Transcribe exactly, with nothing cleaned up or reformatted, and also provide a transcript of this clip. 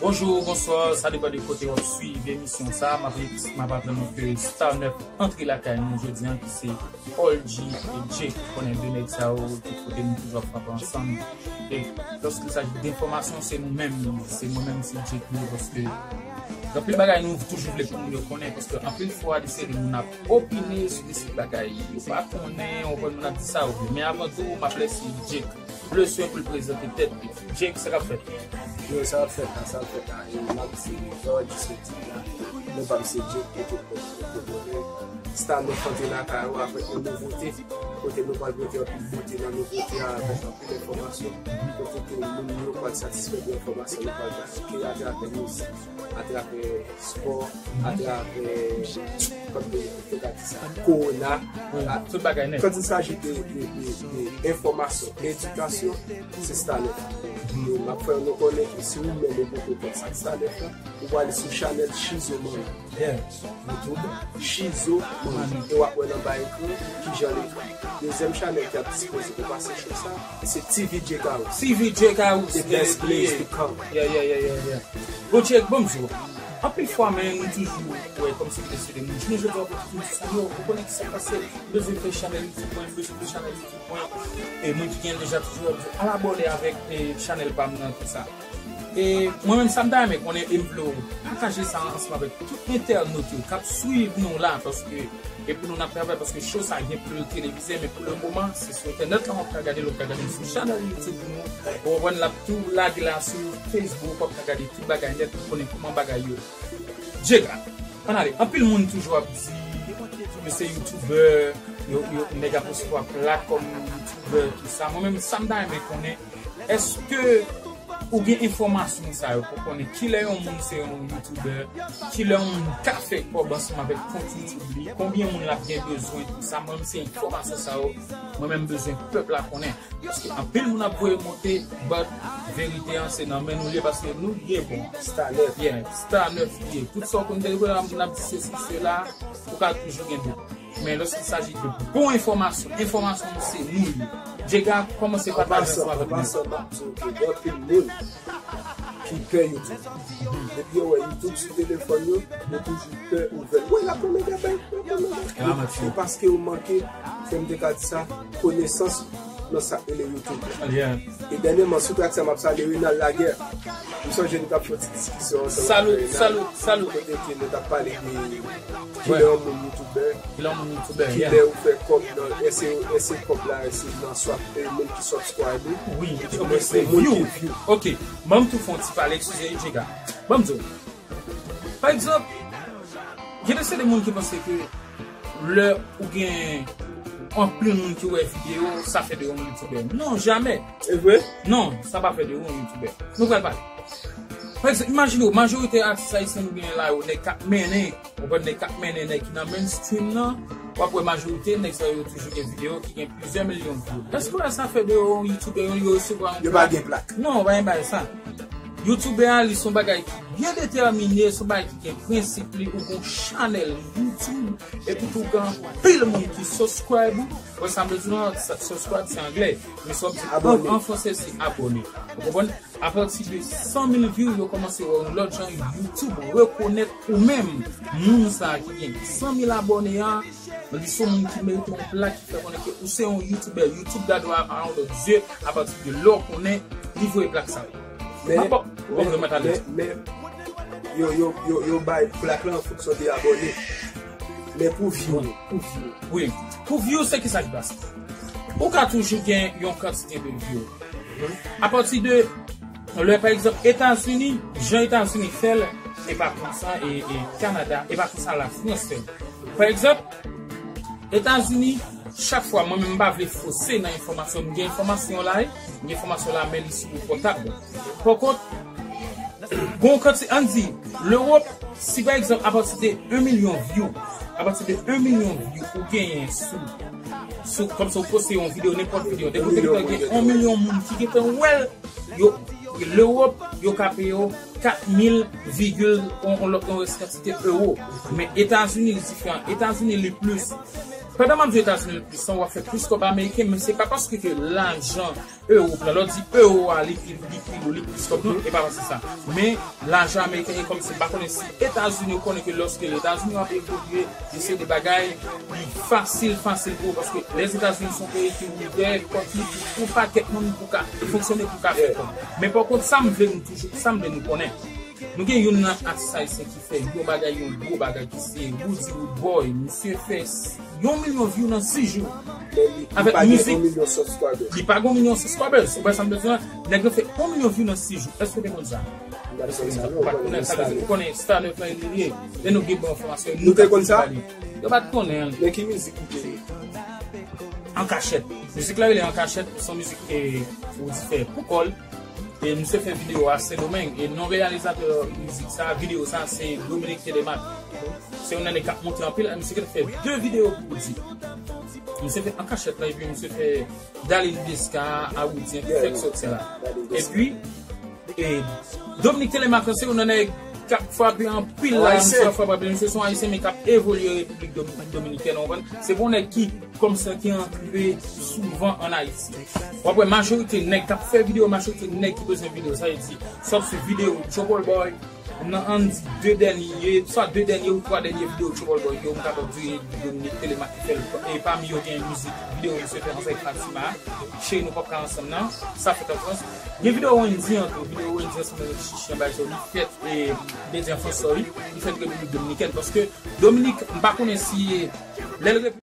Bonjou, bonswa, sa depann de kote w ap swiv emisyon sa a. M ap, m ap aprann nou ke Star nèf antre lakay nou jodi a, ki se Paul G e Jake. Konnen de nèg sa yo, tout kote nou toujou ap frape ansanm. E lòske il s'agit de enfòmasyon, se nou menm, se mwen menm, se Jake nou, paske gen anpil bagay nou toujou vle pou moun yo konnen, paske anpil fwa, li se de moun ap opine sou de seri bagay yo pa konnen, ou konn moun ap di sa yo vle. Men avan tou, m ap lese Jake le swen pou l prezante tèt li. Jake, sa k ap fèt? Yo, sa ap fèt la, sa ap fèt la. E m ap di, yo, di soti la. Non pa m se Jake, kote, kote, kote, kote. Star nèf antre lakay ou avèk yon nouvote. Kote nou pral pote anpil bote nan nouvote a, avèk anpil enfòmasyon. Kote ke moun yo pral satisfè de enfòmasyon nou pral bay. Ke atravè mizik, atravè spò, atravè, kòm te ka di sa, kowona. Wi, tout bagay nèt. Quand il s'agit de, de, de, de enfòmasyon, edikasyon, se Star nèf. E m ap fè nou konnen ke si ou menm ou poko konn sa k Star nèf la, ou prale sou chanèl Chizo Money. Yeah. YouTube, Chizo Money. E w ap wè l anba ekran, kijan l ekri. Dezyèm chanèl ki ap dispoze pou pase cho sa, se T V Jake House. T V Jake House, the best place to come. Yeah, yeah, yeah, yeah, yeah. Bon, Jake, bon, m di w, anpil fwa, men, nou toujou wè kòmsi se de moun. Jounen jodi a, w ap tounen sou yo, ou konnen ki sa k pase, m bezwen fè chanèl YouTube mwen, m bezwen fè chanèl YouTube mwen. E moun ki gen l deja toujou ap di, al abòne avèk, e, chanèl pa m nan, tout sa. E mwen menm, sa m ta renmen konnen, e m vle w pataje sa ansanm avèk tout entènot yo k ap swiv nou la, paske e pou nou n ap travay, paske cho sa gen pou l televize, men pou le moman, se sou entènèt la w ap ka gade l, w ap ka gade l sou chanèl YouTube nou, ou konprann, l ap tou lage la sou Facebook, w ap ka gade tout bagay nèt pou konnen kòman bagay yo. Jega, ann ale. Anpil moun toujou ap di yo se youtubè, yo, yo, nèg ap resevwa plak kòm youtubè, tout sa. Mwen menm, sa m ta renmen konnen, èske ou gen enfòmasyon sa yo pou konnen kilè yon moun se yon youtubè, kilè yon moun ka fè kòb ansanm avèk kont YouTube li, konbyen moun l ap gen bezwen, tout sa. Mwen menm, se enfòmasyon sa yo mwen menm bezwen pèp la konnen. Paske anpil moun ap voye monte, but verite an se nan men nou l ye, paske nou l ye, bon. Star nèf. Yeah, Star nèf l ye. Tout sa w konn te voye la, moun ap di sesi, sela, ou ka toujou gen dout. Men lòske il s'agit de bon enfòmasyon, enfòmasyon nou se nou l ye. Jega, kòmanse pataje ansanm avèk nou. An pasan, an pasan, m ap di w ke gen anpil moun ki pè YouTube. Depi yo wè YouTube sou telefòn yo, yo toujou pè ouvè l. Wi, l ap pran mega bay, l ap pran mega bay. E paske yo manke, kòm m te ka di sa, konesans nan sa k rele YouTube la. Yeah. E dènyèman, sou trak sa, m ap salye Renald Laguerre. M sonje nou t ap fè yon ti diskisyon ansanm avè Renald. Salut, salut, salut. Kote ke nou t ap pale de kilè yon moun youtubè. Kilè yon moun youtubè, yeah. Kilè ou fè kòb nan, èske, èske kòb la, èske nan swap, e moun ki subscribe ou. Wi, ok, se moun ki view. Ok, ban m tou fè yon ti pale, eskize, Jega. Ban m di w. Pa egzanp, gen de se de moun ki panse ke lè ou gen anpil moun ki wè videyo, sa fè de ou yon youtubè. Non, jamè. E vre? Non, sa pa fè de ou yon youtubè. Nou pral pale. Pa egzanp, imajine w, majorite atis ayisyen nou genyen la yo, nèg k ap mennen, ou konprann, nèg k ap mennen, nèg ki nan mainstream nan, w ap wè majorite nèg sa yo toujou gen videyo ki gen plizyè milyon view. Èske w wè sa fè de yo yon youtubè, yo, yo resevwa yon plak? Yo pa gen plak. Non, pa gen bagay sa. Youtubè a, li se yon bagay ki byen detèmine, se yon bagay ki gen prensip li, ou gen yon chanèl YouTube, epi tou gen anpil moun ki subscribe ou. Bon, sa m bezwen sa, subscribe se anglè, men sa w ap di an, an fransè se abòne. Ou konprann? Apati de san mil view, yo kòmanse wè yon lòt jan, YouTube rekonèt ou menm, moun sa a ki gen san mil abòne a, li se yon moun ki merite yon plak ki fè konnen ke ou se yon youtubè. YouTube gade w a, a yon lòt zye apati de lè w konnen li voye plak sa yo. Men, men, men, yo, yo, yo, yo bay plak la an fonksyon de abòne. Men pou view. Pou view. Wi. Pou view, se ki sa ki pase? Ou ka toujou gen yon kantite de view. Apati de lè, pa egzanp, Etazini, jan Etazini fè l, e pa konsa, e, e Kanada, e pa konsa Lafrans fè l. Pa egzanp, Etazini, chak fwa, mwen menm, m pa vle fose nan enfòmasyon, m gen enfòmasyon la, wi, m gen enfòmasyon la, men li sou pòtab mwen. Pankont, gon kantite, ann di, Lewòp, si pa egzanp, apati de yon milyon view, apati de yon milyon view ou genyen sou, sou, kòmsi ou poste yon videyo, nenpòt videyo, depi w te gentan gen yon milyon moun ki gentan wè l, yo, Lewòp, yo ka peye w kat mil vigil, on, on lòt, on rès kantite ewo. Men Etazini, li diferan. Etazini, li plis. Pandan m ap di Etazini le plis, w ap fè plis kòb ameriken, men se pa paske ke lajan ewo, lè w di ewo a, li pi, li pi lou, li plis kòb, non, e pa paske sa. Men lajan ameriken e kòmsi, m pa konnen si Etazini, ou konnen ke lòske Etazini ap evolye, yo se de bagay, li fasil, fasil pou ou, paske Lèzetazini se yon peyi ki ouvè pòt li pou yon pakèt moun pou ka fonksyone, pou ka fè kòb. Men pa kont, sa m vle nou toujou, sa m vle nou konnen. Nou gen youn nan atis ayisyen ki fè yon bagay, yon gwo bagay ki se Roody Roodboy. Misye fè s- yon milyon view nan sis jou. Avèk mizik. Li pa gen yon milyon subscribers. Li pa gen yon milyon subscribers. Ou wè sa m bezwen? Nèg la fè yon milyon view nan sis jou. Èske w te konn sa? Ou pa t konnen sa, ou konnen Star Neuf lan li ye. Lè nou gen bon enfòmasyon, nou te konn sa? Yo pa t konnen. Men ki mizik li te ye? An kachèt. Mizik la rele An kachèt, se yon mizik ke Roody fè pou kò l. E misye fè videyo a Sendomeng. E non reyalizatè mizik sa, videyo sa, se Dominique Telemaque. Se yon nèg k ap monte anpil. E misye gentan fè de videyo pou Roody. Misye fè An kachèt la, epi misye fè Darline Desca a Roody, ki fèk sòti la. Epi, e, Dominique Telemaque se yon nèg k ap frape anpil la, misye ap frape anpil. Misye se yon ayisyen, men k ap evolye Repiblik Domi- Dominikèn, ou konprann? Se pa yon nèg ki kòmsi ki antre souvan ann Ayiti. W ap wè majorite nèg k ap fè videyo, majorite nèg ki bezwen videyo, sa vle di, sòt sou videyo Trouble Boy, nan ann di de dènye, swa de dènye ou twa dènye videyo Trouble Boy yo, m kapab di Dominique Telemaque ki fè l, e pami yo gen mizik, videyo misye fè ansanm avèk Fatima, Cheri nou p ap ka ansanm nan, sa fèt an Frans. Gen videyo Wendy an tou, videyo Wendy ansanm avèk Chichi anba Johnny, fèt, e, m te di an Frans, sorry, li fèt Repiblik Dominikèn, paske Dominique, m pa konnen si, lè l